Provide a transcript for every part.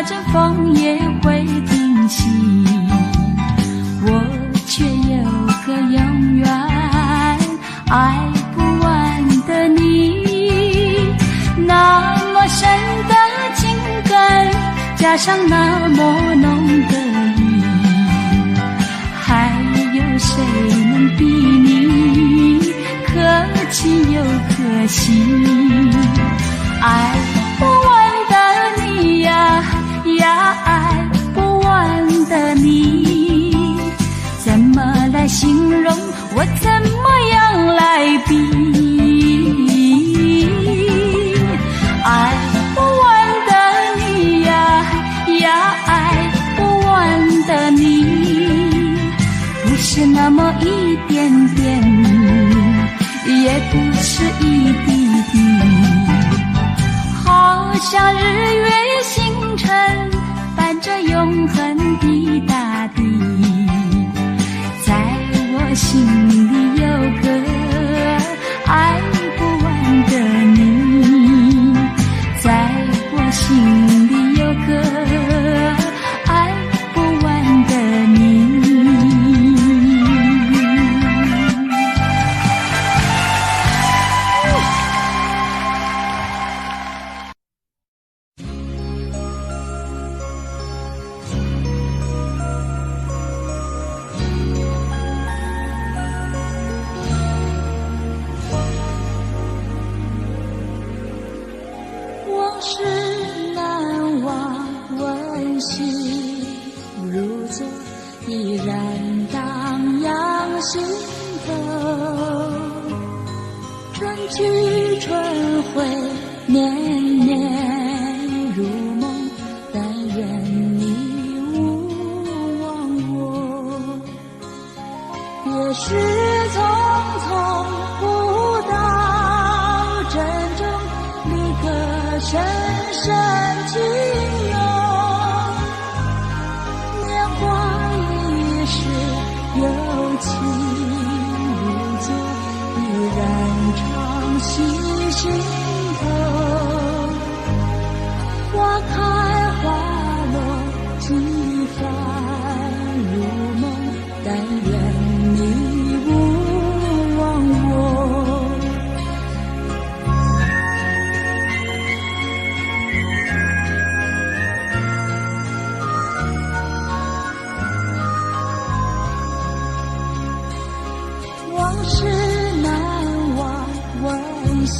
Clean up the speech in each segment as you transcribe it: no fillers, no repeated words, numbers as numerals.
陣風也會停息，我卻有個永遠愛不完的你。那麼深的情感，加上那麼濃的意，還有誰能比擬？可親又可惜，愛不完的你呀呀，愛不完的你，怎麼來形容？我怎麼樣來比？愛不完的你呀呀，愛不完的你，不是那麼一點點，也不是一滴滴，好像日月星辰伴着永恆的大地，在我心裡有個愛不完的你，在我心裡有個愛不完的你。往事難忘，溫馨如昨，依然蕩漾心頭。春去春回，年年如夢，但願你勿忘我。別時匆匆，互道珍重，離歌聲聲情濃。年華易逝，友情如昨，依然常繫心頭。花開花落，幾番如夢，但願你勿忘我。往事難忘，溫馨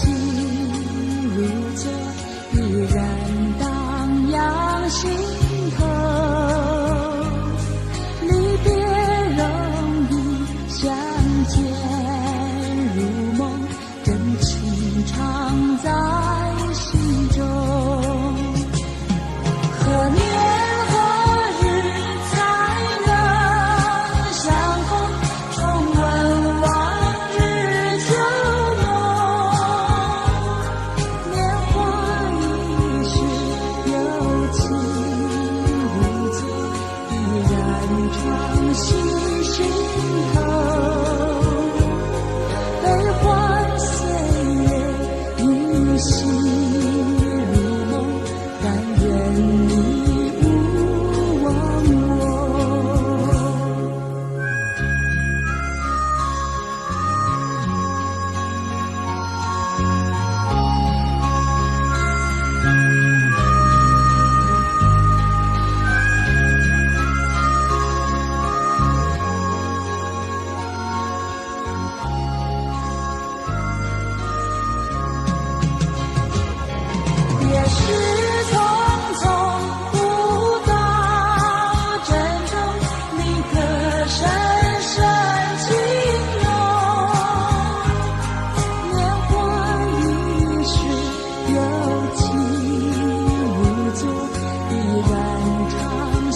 如昨，依然蕩漾心頭。離別容易，相見如夢，真情常在心中。何年何日才能相逢？重溫往日舊夢。年華易逝，友情如昨，依然常繫心頭。悲歡歲月依稀如夢，但願你勿忘我。別時匆匆，互道珍重，離歌聲聲情濃。年華易逝，友情如昨，依然常繫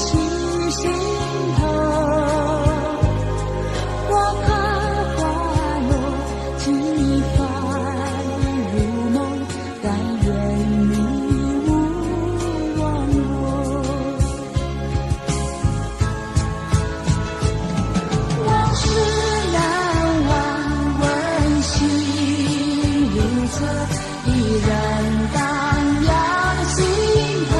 心頭。花開花落，幾番如夢，但願你勿忘我。往事難忘，溫馨如昨，依然蕩漾心頭。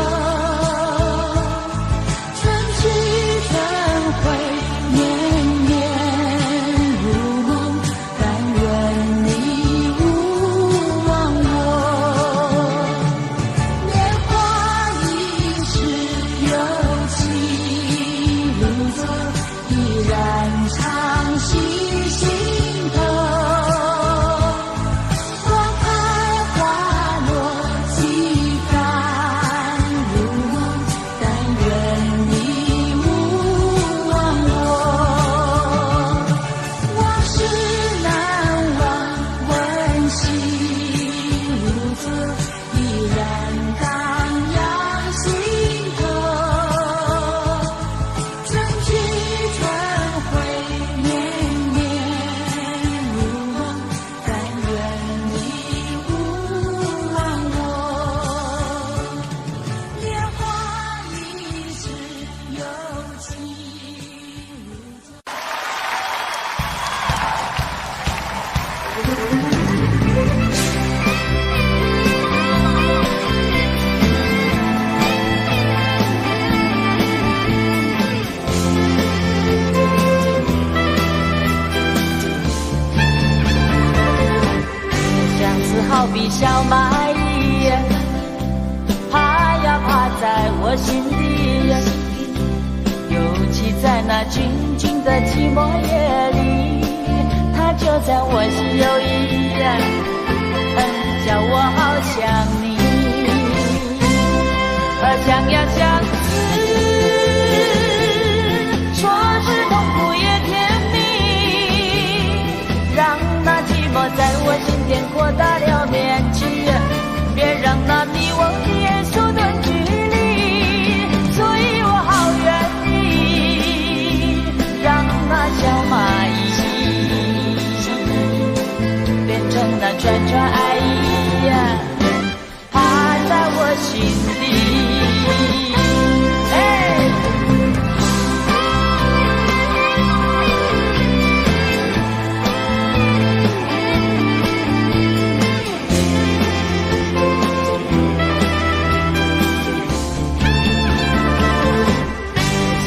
相思好比小螞蟻，爬呀爬在我心底，尤其在那靜靜的寂寞夜裡，它就在我心有意，叫我好想你，想呀相思，說是痛苦也甜蜜，讓那寂寞在我心田擴大了面積，別讓那迷惘的夜縮短距離，所以我好願意，讓那小螞蟻變成那串串愛意，趴在我心底。哎。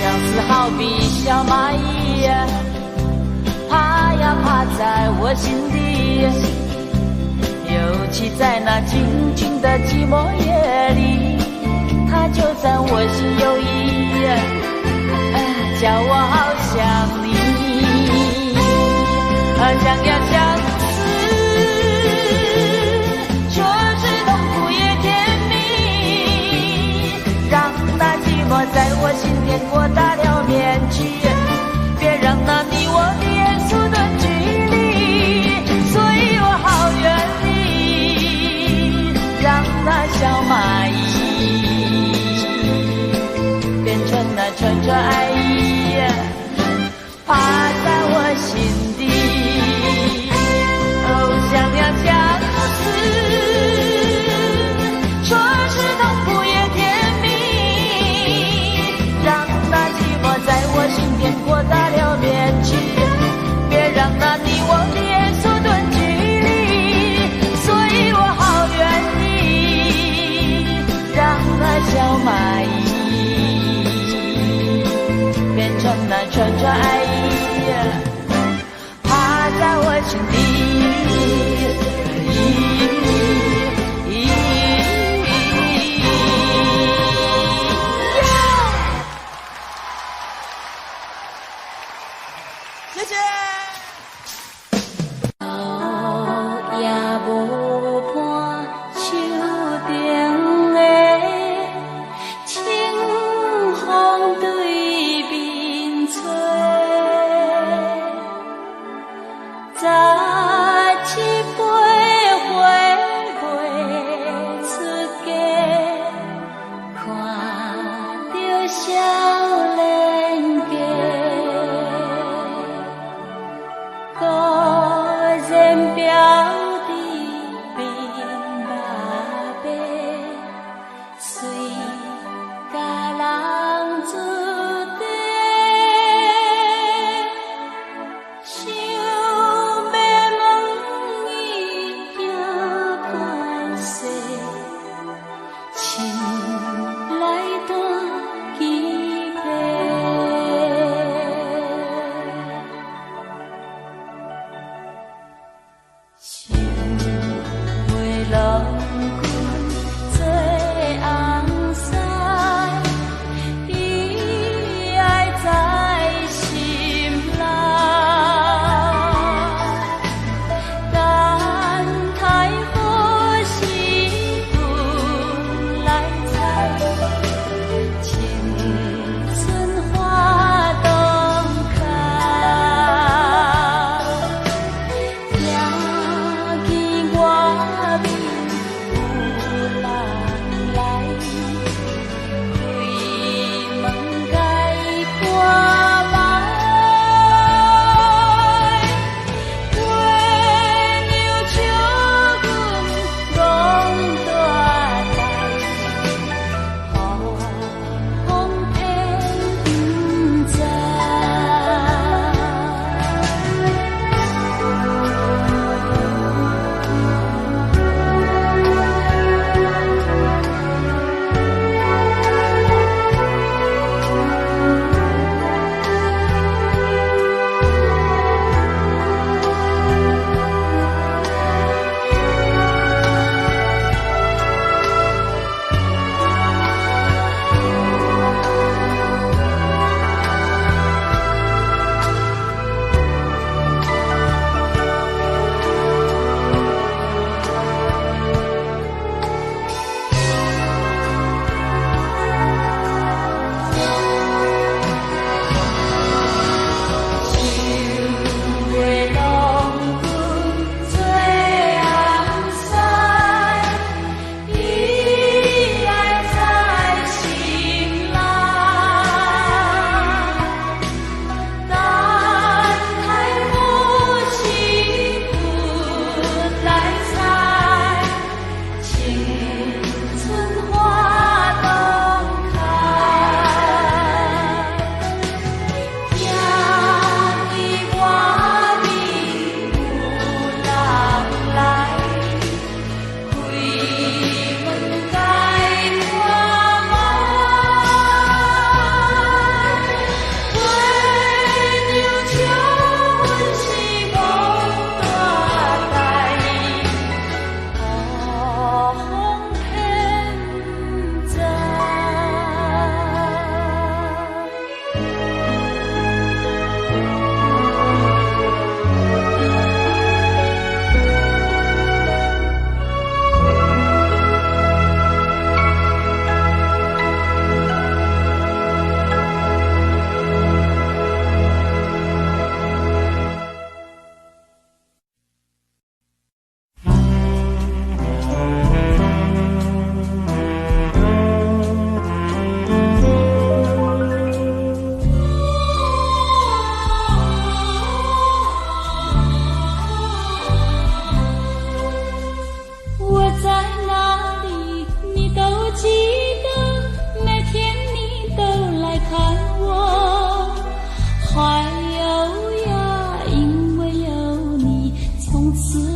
相思好比小螞蟻，爬呀爬在我心底，尤其在那靜靜的寂寞夜裡，它就在我心有意，叫我好想你，想呀相思，說是痛苦也甜蜜，讓那寂寞在我心田擴大了面積，別讓那你我的愛縮短距離，所以我好願意，讓那小螞蟻變成那串串愛意，趴在我心底。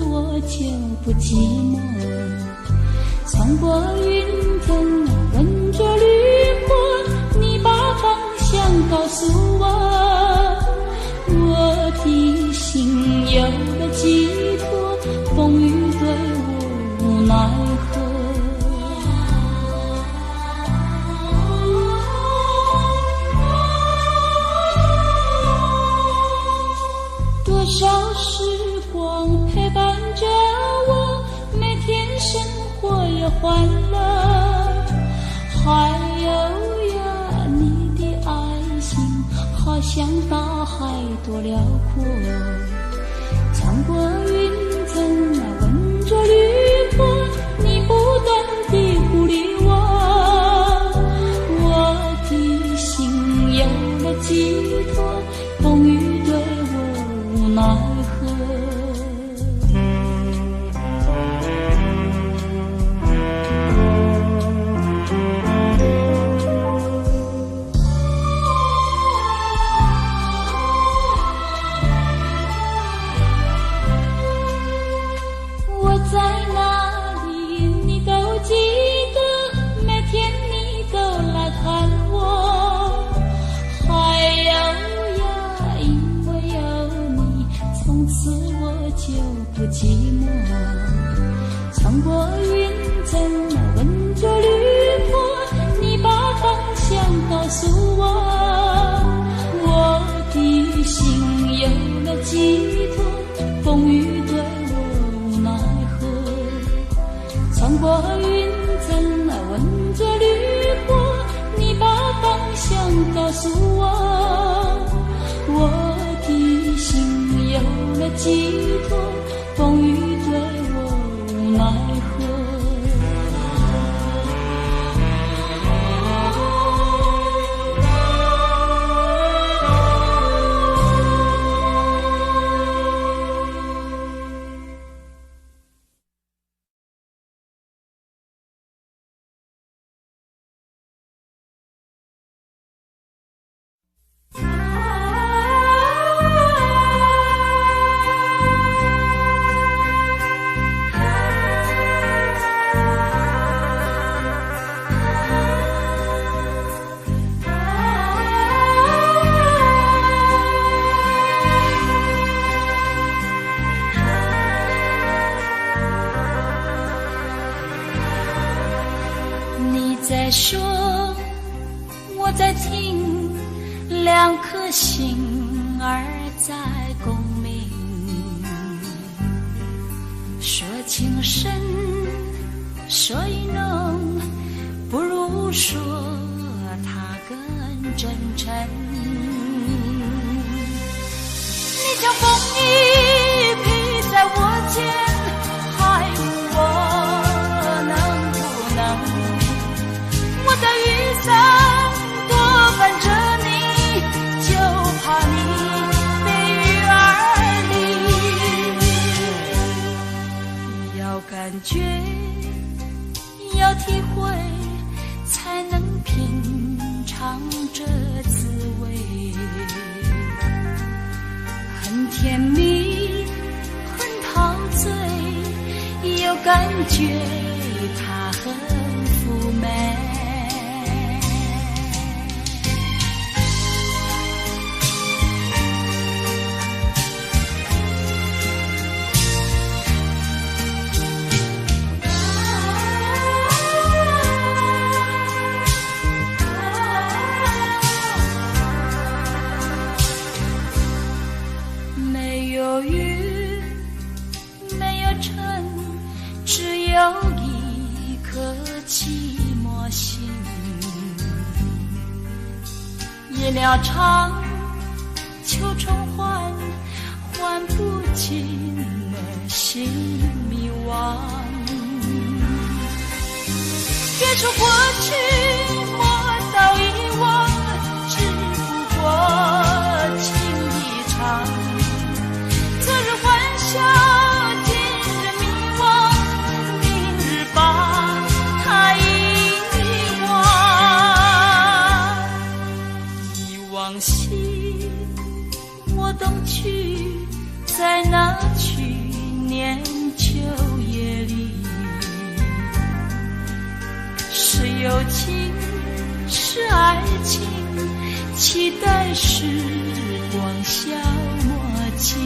我就不寂寞。穿過雲層，吻著綠波，你把方向告訴我，我的心有了寄託，風雨對我無奈何。多少時光陪伴着我，每天生活也歡樂。還有呀，你的愛情好像大海多遼闊。穿過雲層，吻著綠波，你不斷地鼓勵我，我的心有了寄託，風雨對我無奈何。我在哪裡，你都記得，每天你都來看我。還有呀，因為有你，從此我就不寂寞。穿過雲層，吻著綠波，你把方向告訴我，我的心有了寄託，風雨對我無奈何。穿過雲層，吻著綠波，你把方向告訴我，我的心有了寄託，風雨對我無奈何。你在說，我在聽，兩顆心兒在共鳴。說情深，說意濃，不如說它更真誠。你將風衣披在我肩，還問我能不能？我的雨傘多伴着你，就怕你被雨兒淋。要感覺，要體會，才能品嘗這滋味。很甜蜜，很陶醉，又感覺它很嫵媚。沒有雲，沒有塵，只有一顆寂寞心。夜了長，秋蟲喚，喚不盡的心迷惘。別說過去，莫道遺忘，只不過情一場。昨日歡笑，今日迷惘，明日把它遺忘。憶往昔，我東去，在那去年期待時光消磨盡。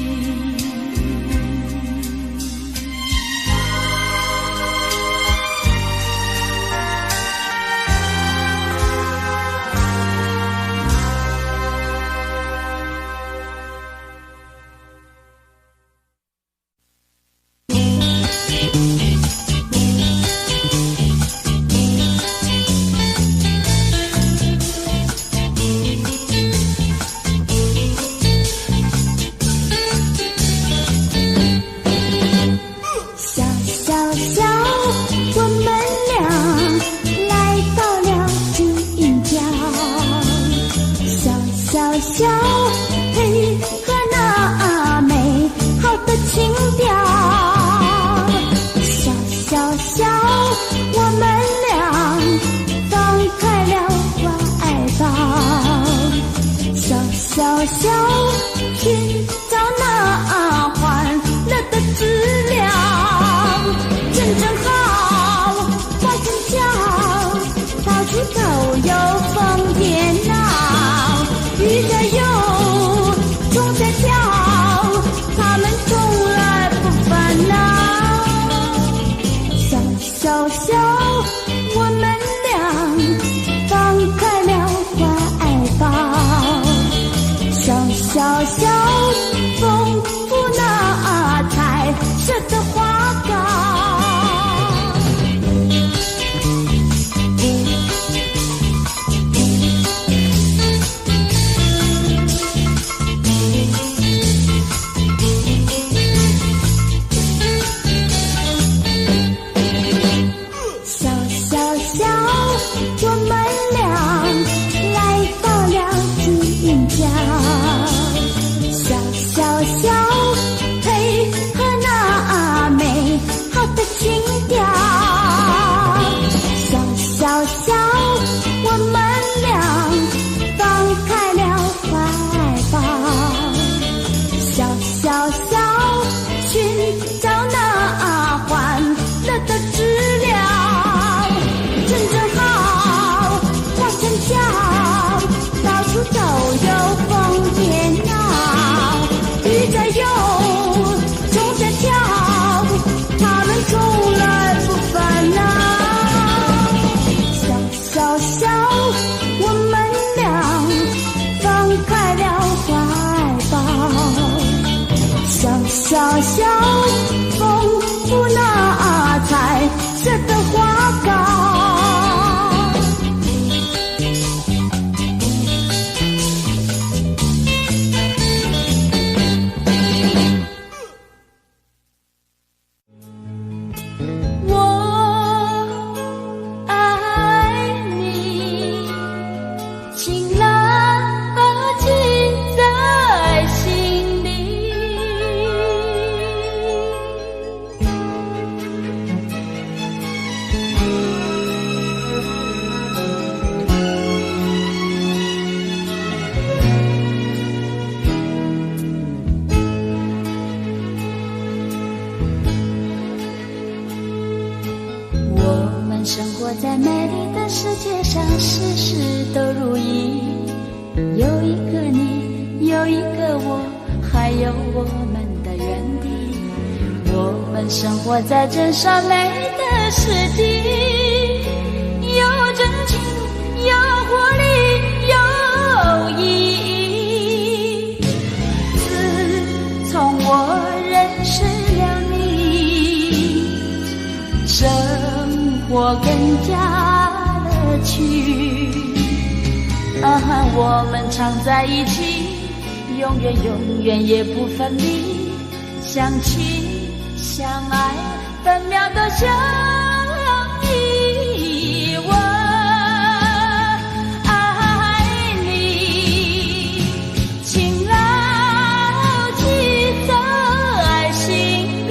在真善美的世界，有真情，有活力，有意義。自從我認識了你，生活更加樂趣。啊，我們常在一起，永遠永遠也不分離，相親相愛。分秒都相依，我愛你，請牢記在心裡。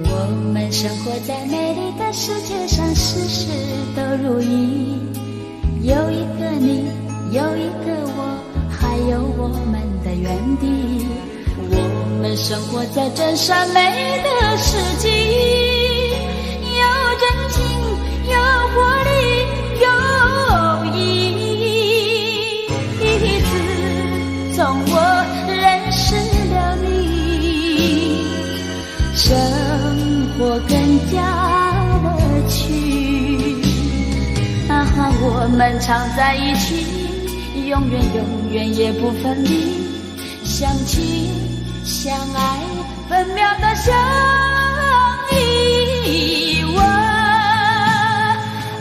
我們生活在美麗的世界上，事事都如意。有一個你，有一個我，還有我們的園地。我們生活在真善美的世紀，有真情，有活力，有意義。自從我認識了你，生活更加樂趣。啊哈，我們常在一起，永遠永遠也不分離，相親相愛，分秒都相依。我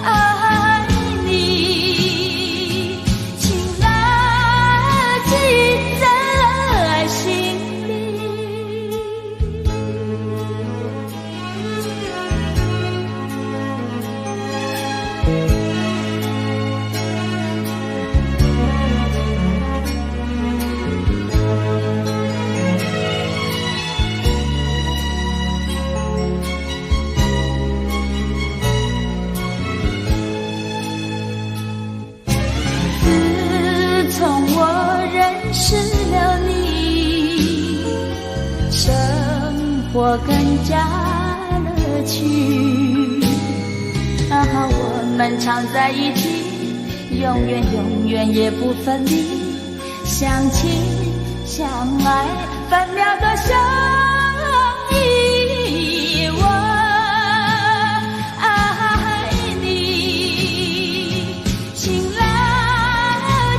愛你，請牢記在心裡。自從我認識了你，生活更加樂趣。啊，我們常在一起，永遠永遠也不分離，相親相愛，分秒都相依。我愛你，請牢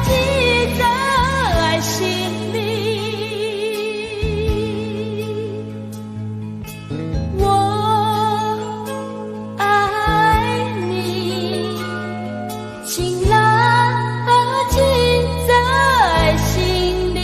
記在心裡。我愛你，請牢記在心裡。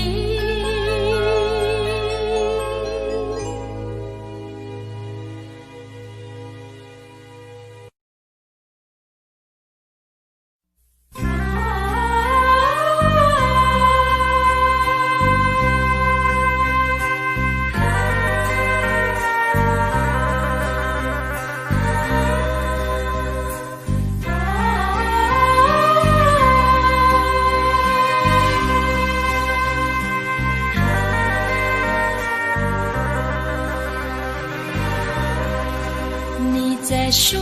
你在說，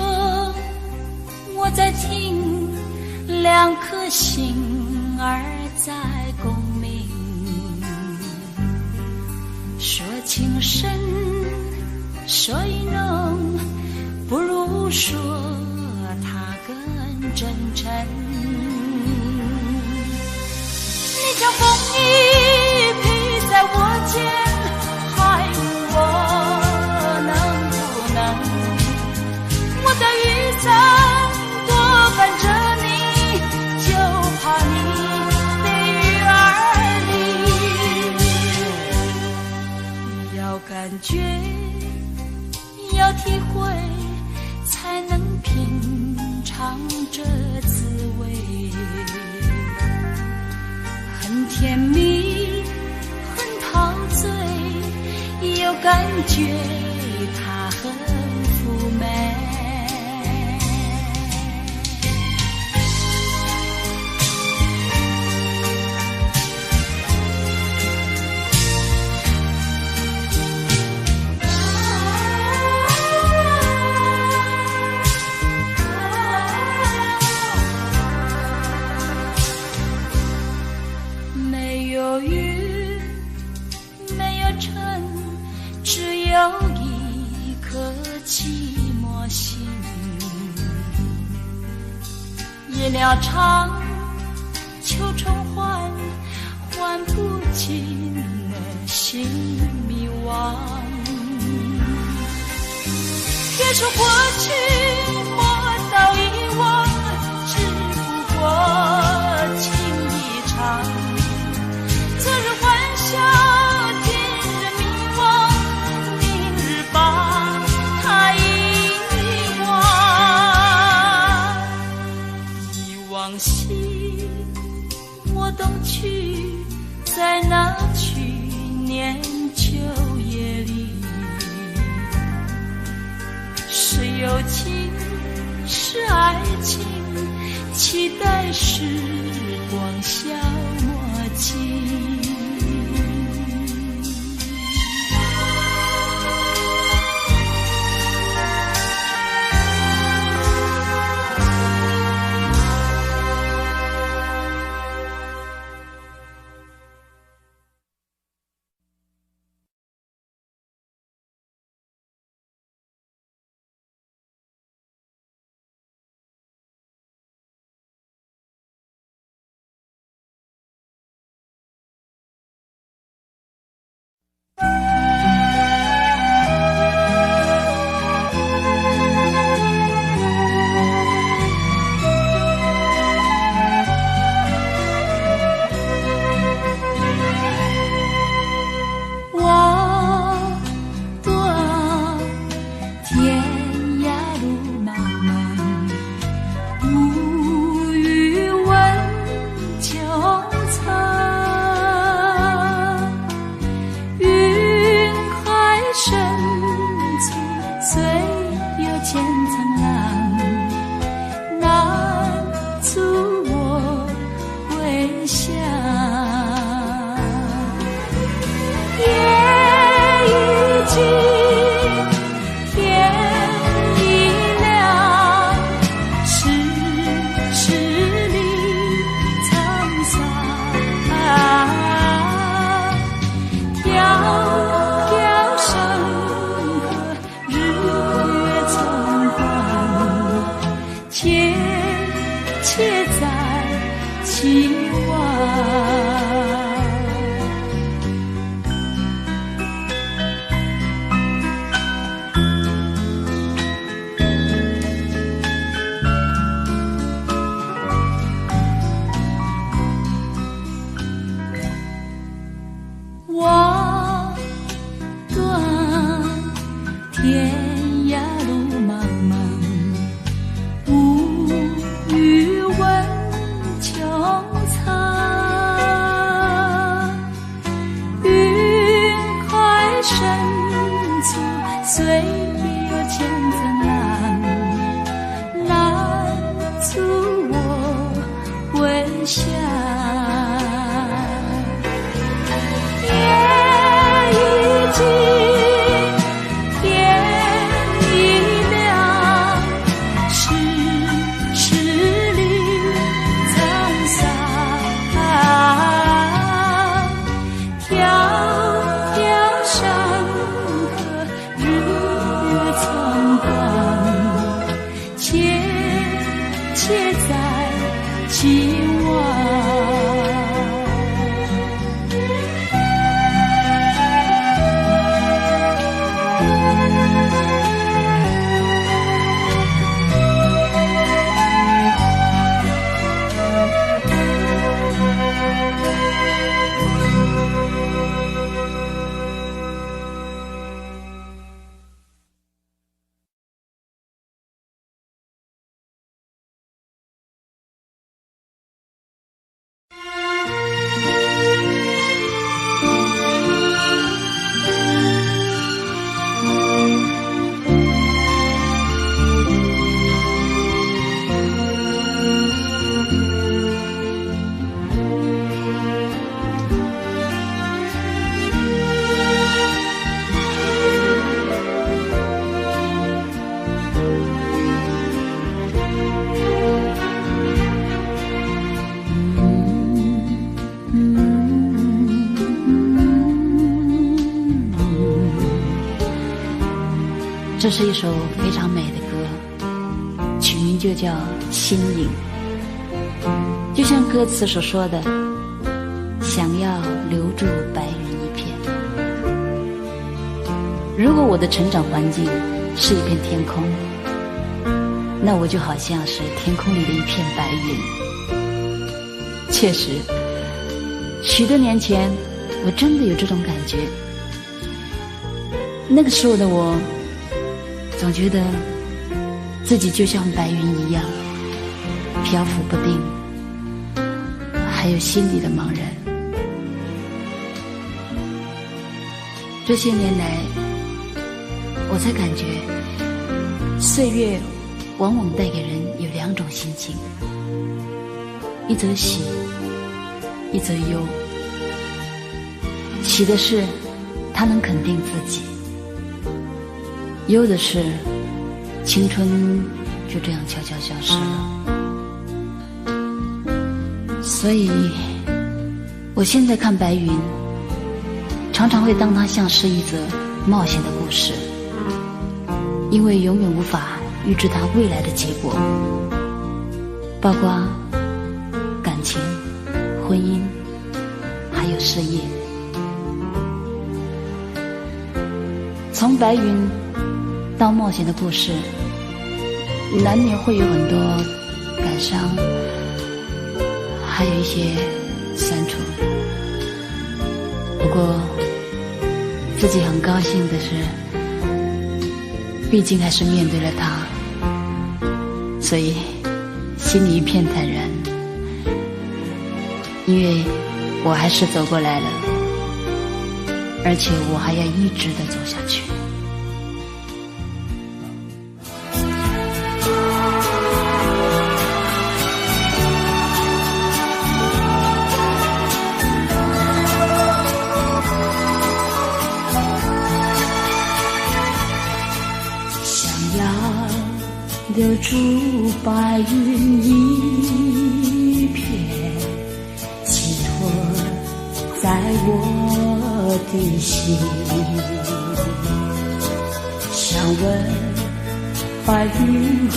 我在聽，兩顆心兒在共鳴。說情深，說意濃，不如說它更真誠。你將風衣披在我肩，還問我能不能？我的雨傘多伴着你，就怕你被雨兒淋。要感覺，要體會，才能品嘗這滋味。很甜蜜，很陶醉，有感覺它很嫵媚。沒有雨，沒有塵，只有一顆寂寞心。一鳥唱，秋蟲喚，喚不盡的心迷惘。別說過去，莫道遺忘，只不過情一場。昨日歡笑，今日迷惘，明日把它遺忘。憶往昔，莫東去，在那去年秋夜裡，是友情，是愛情，期待時光消磨盡。这是一首非常美的歌，曲名就叫《心影》。就像歌词所说的，想要留住白云一片。如果我的成長環境是一片天空，那我就好像是天空裡的一片白雲。確實，許多年前，我真的有這種感覺。那個時候的我，總覺得自己就像白雲一樣漂浮不定，還有心底的茫然。這些年來，我才感覺歲月往往帶給人有兩種心情，一則喜，一則憂。喜的是，他能肯定自己；憂的是，青春就這樣悄悄消失了。所以，我現在看白雲，常常會當它像是一則冒險的故事，因為永遠無法預知它未來的結果，包括感情、婚姻，還有事業。從白雲到冒險的故事，難免會有很多感傷，還有一些酸楚。不過，自己很高興的是，畢竟還是面對了他，所以心裡一片坦然。因為我還是走過來了，而且我還要一直的走下去。想要留住白雲一片，寄託在我的心。想問白雲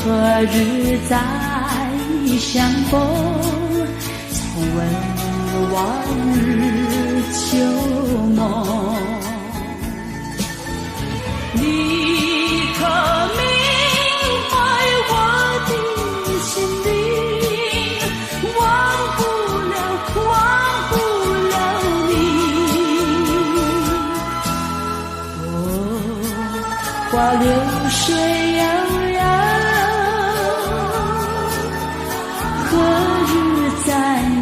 何日再相逢？重溫往日舊夢。你可明白我的心靈，忘不了，忘不了你。落花流水悠悠，何日再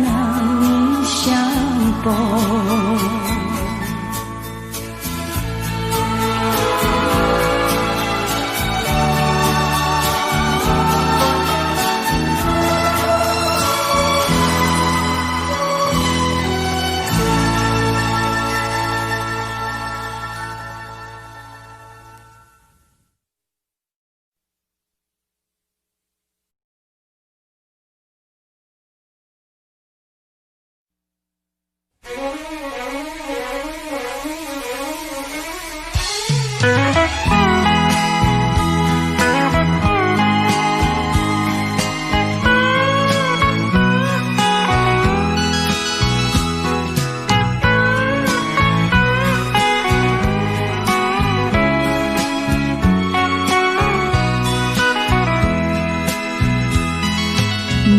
能相逢？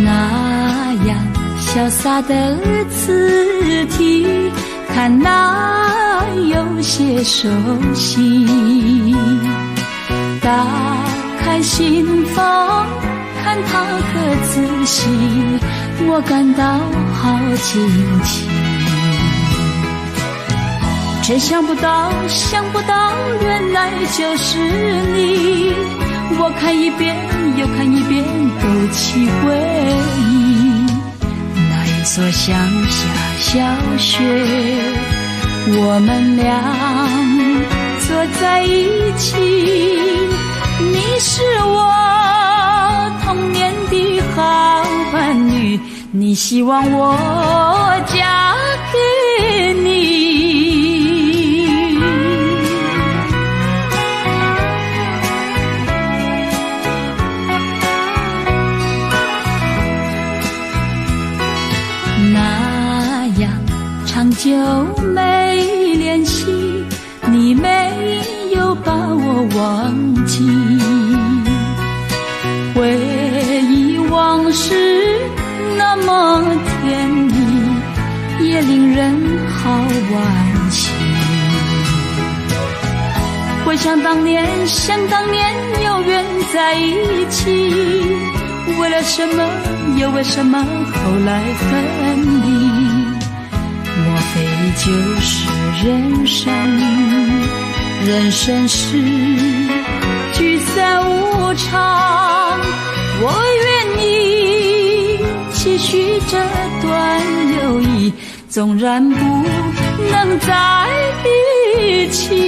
那樣瀟灑的字體，看來有些熟悉。打開信封，看它可仔細，我感到好驚奇。真想不到，想不到，原來就是你。我看一遍又看一遍，勾起回憶。那一所鄉下小學，我們倆坐在一起。你是我童年的好伴侶，你希望我嫁給你。那樣長久沒聯繫，你沒有把我忘記。回憶往事那麼甜蜜，也令人好惋惜。回想當年，想當年有緣在一起，為了什麼，又為什麼後來分離？莫非就是人生？人生是聚散無常，我願意繼續這段友誼，縱然不能在一起。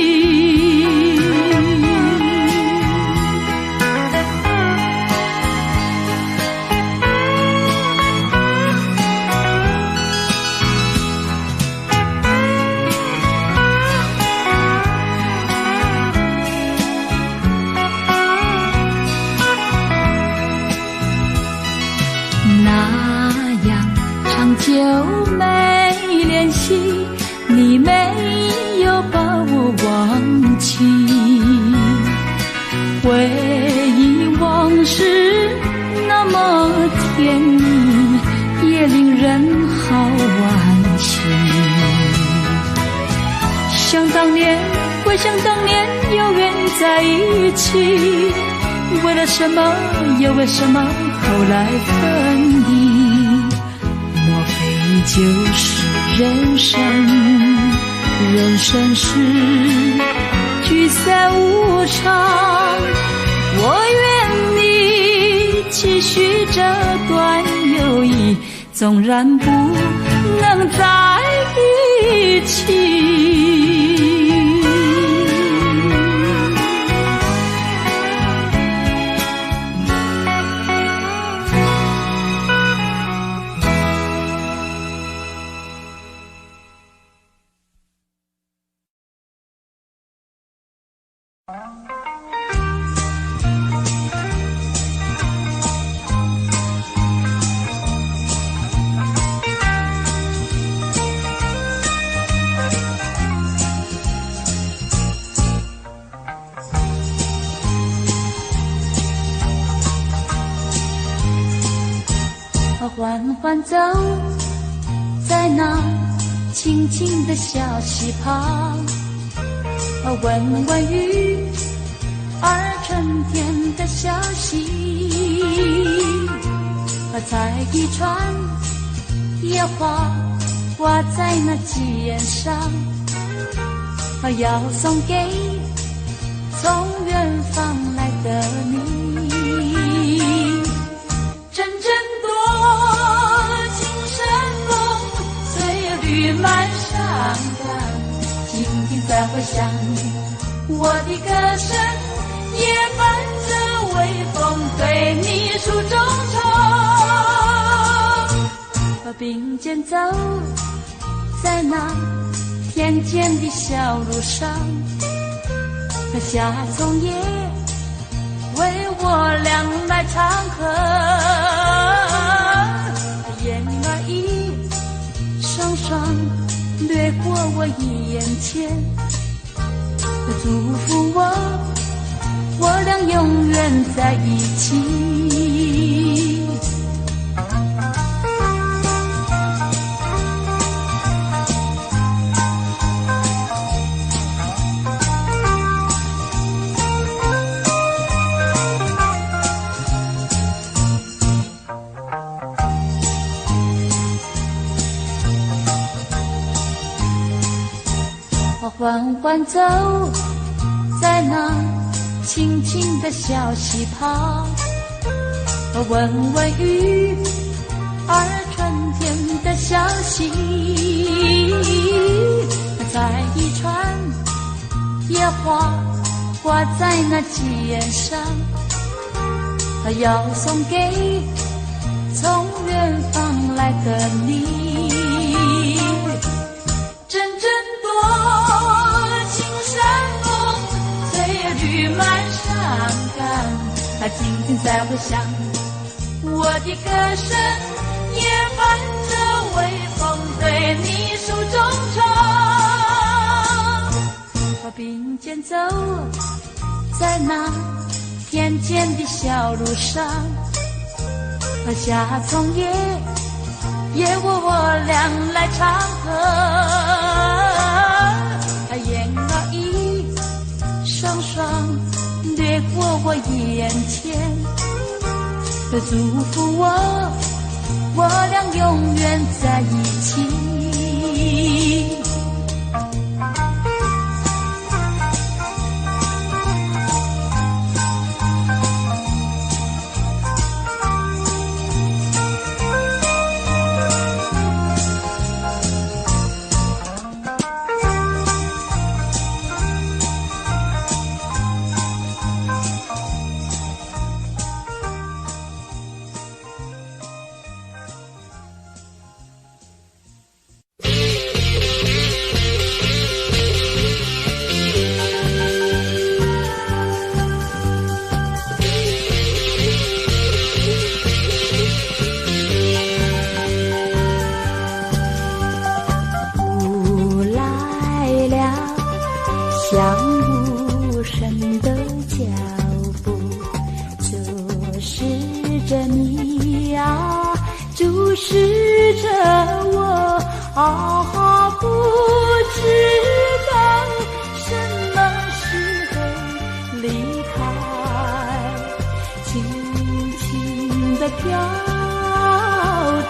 那樣長久沒聯繫，你沒有把我忘記。回憶往事那麼甜蜜，也令人好惋惜。想當年，回想當年有緣在一起，為了什麼，又為什麼後來分離？莫非就是人生？人生是聚散無常。我願你繼續這段友誼，縱然不能在一起。緩緩走在那清清的小溪旁，聞聞魚兒春天的消息，採一串野花掛在那肩上，要送給從遠方來的你。陣陣多情山風，翠綠滿山崗。今天再回想，我的歌聲也伴着微風，對你訴衷腸。並肩走在那田間的小路上，夏蟲也為我倆來唱和。燕兒一雙雙掠過我眼前，祝福我，我倆永遠在一起。緩緩走在那清清的小溪旁，聞聞魚兒春天的消息，採一串野花掛在那肩上，要送給從遠方來的你。陣陣多情山風，翠綠滿山崗。今天再回想，我的歌聲也伴着微風，對你訴衷腸。並肩走在那田間的小路上，夏蟲也也為我倆來唱和。燕兒一雙雙掠過我眼前，祝福我，我倆永遠在一起。視着我，啊，不知道什麼時候離開，輕輕地飄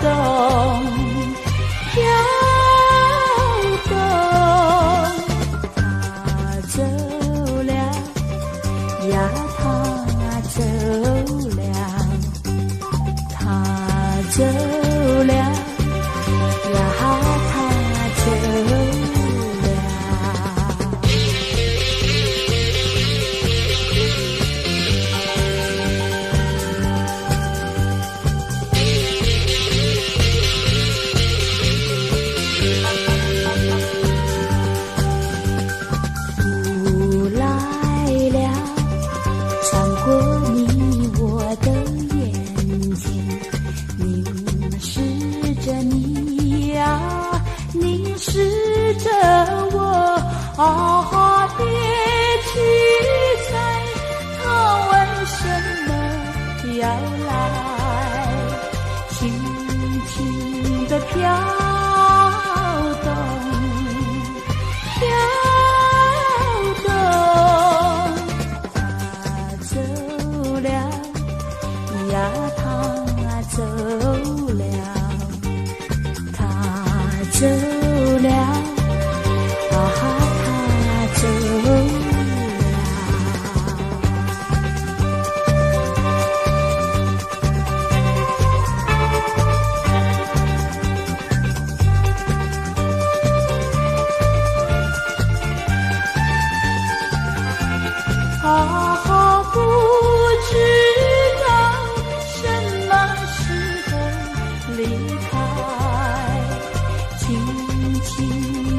動，飄動，他走了呀，他走了，他走了呀，他走了。雾來了，穿過你我的眼前，凝視着你呀，凝視着我，啊，別去猜他為什麼要來，輕輕地飄動，飄動，他走了呀，他走了，他走了，啊，他走了。啊，不知道什麼時候離開，輕輕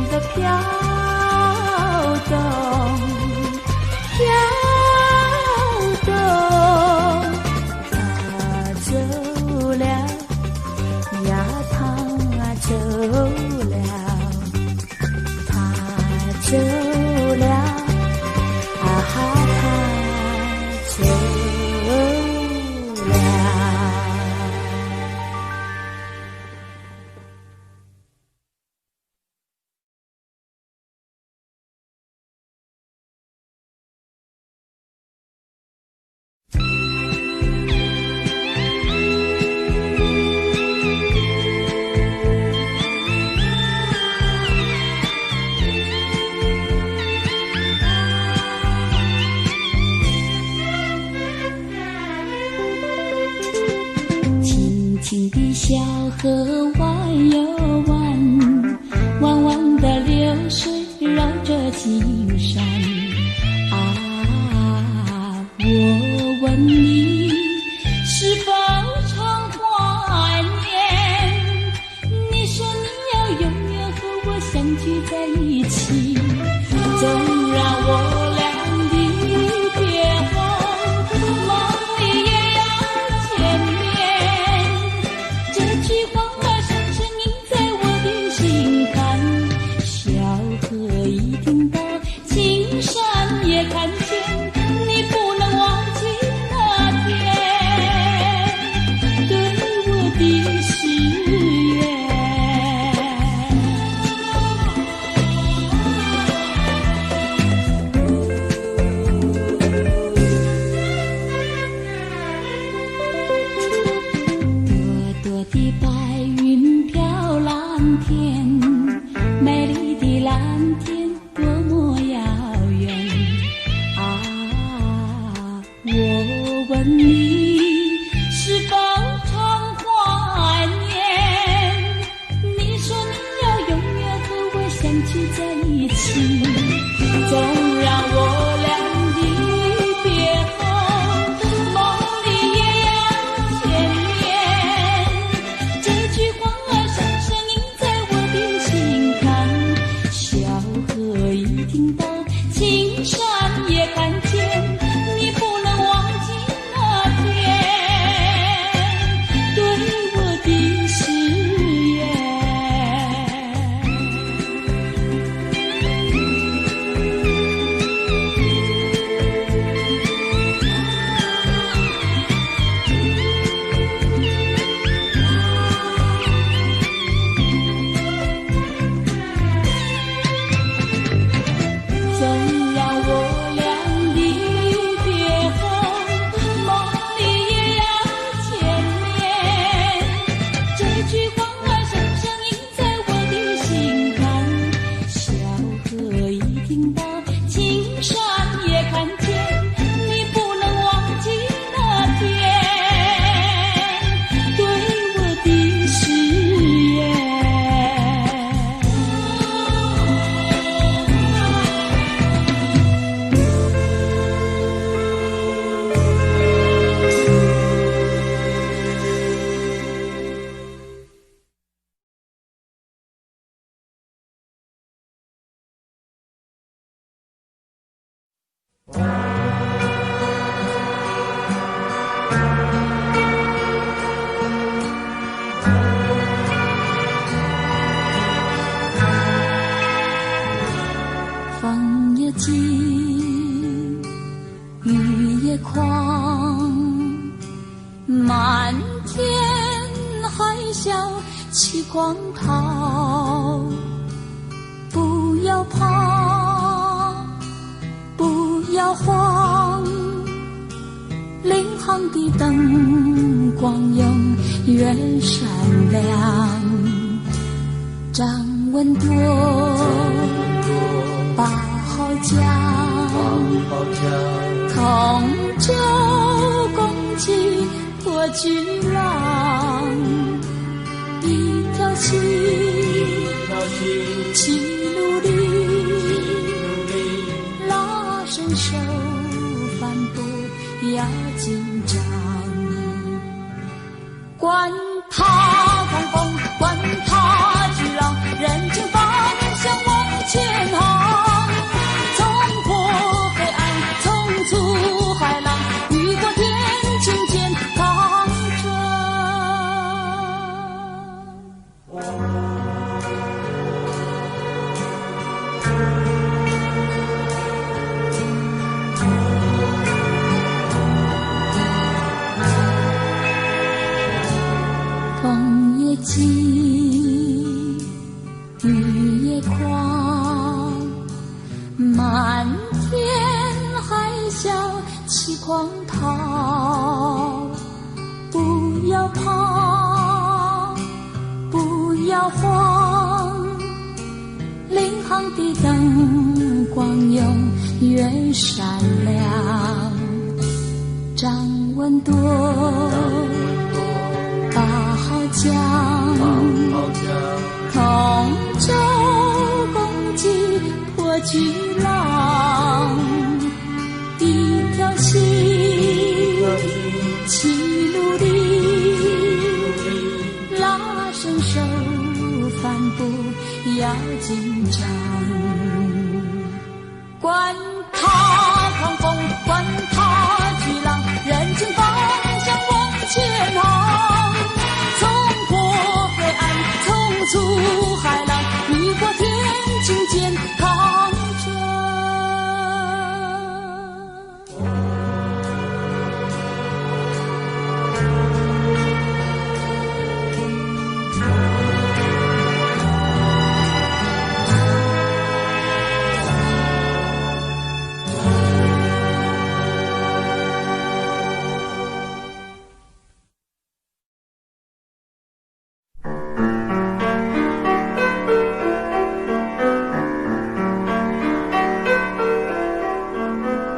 地飄動，飄動，他走了呀，他走了，他走了，啊，他走了。清清的小河彎又彎，彎彎的流水繞着青山。啊，我問你是否常懷念？你說你要永遠和我相聚在一起，縱然我倆離別後，夢裡也要見面。這句話深深印在我的心坎。小河一聽到，青山也看見，你不能忘記那天對我的誓言。朵朵的白雲飄藍天，美麗的藍天多麼遙遠。啊，我問你是否常懷念？你說你要永遠和我相聚在一起，縱然我倆離別後，夢裡也要見面。這句話深深印在我的心坎。小河一聽到，青山也看見，你不能忘記那天。狂，漫天海啸起狂涛，不要怕，不要慌，领航的灯光永远闪亮。张文多，把好桨，同舟共济破巨浪，一条心，齐努力，拉伸手帆不要紧张，管他狂风，管他巨浪，人情发面向往前航，冲破黑暗，冲出海浪，雨过天晴健康着。风也急，雨也狂，漫天海啸起狂涛，不要怕，不要慌，领航的灯光永远闪亮。张文多，把好桨，同舟共济破巨浪，一条心，齐努力，拉伸手帆不要紧张，管他狂风，管他巨浪，人情发面向往前航，冲破黑暗，冲出海浪，雨过天晴健康着。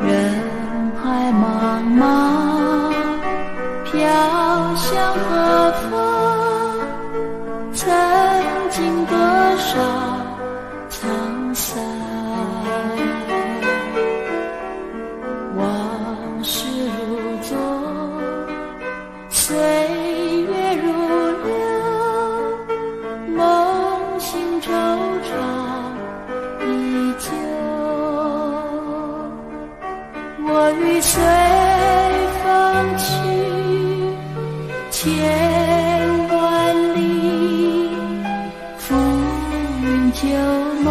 人海茫茫，飘向何方？曾经多少沧桑，往事如昨，岁月如流，梦醒惆怅依旧。我欲随风去，千万里，浮云旧梦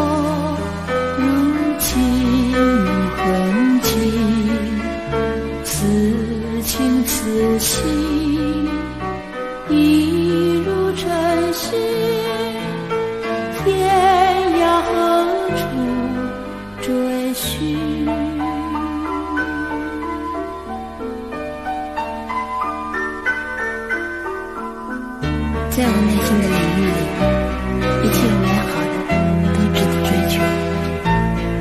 如情痕迹。此情此心，一如晨曦。天涯何处追寻？在我内心的领域里，一切美好的都值得追求。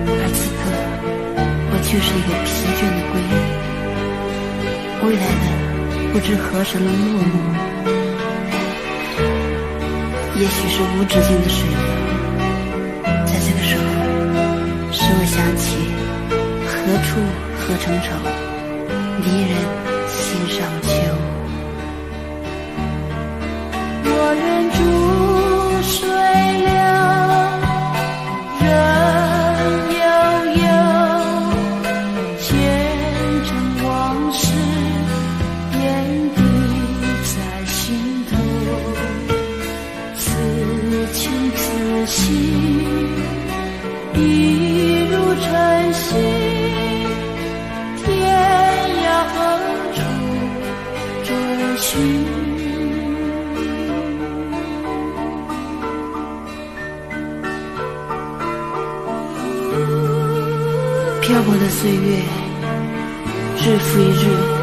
而此刻，我却是一个疲倦的归人，未来的不知何时能落幕，也许是无止境的水流。在这个时候，使我想起何处何成愁，离人心上秋。我愿逐水流，任悠悠，前尘往事点滴在心头。此情此心，一如晨曦。天涯何漂泊的歲月，日復一日。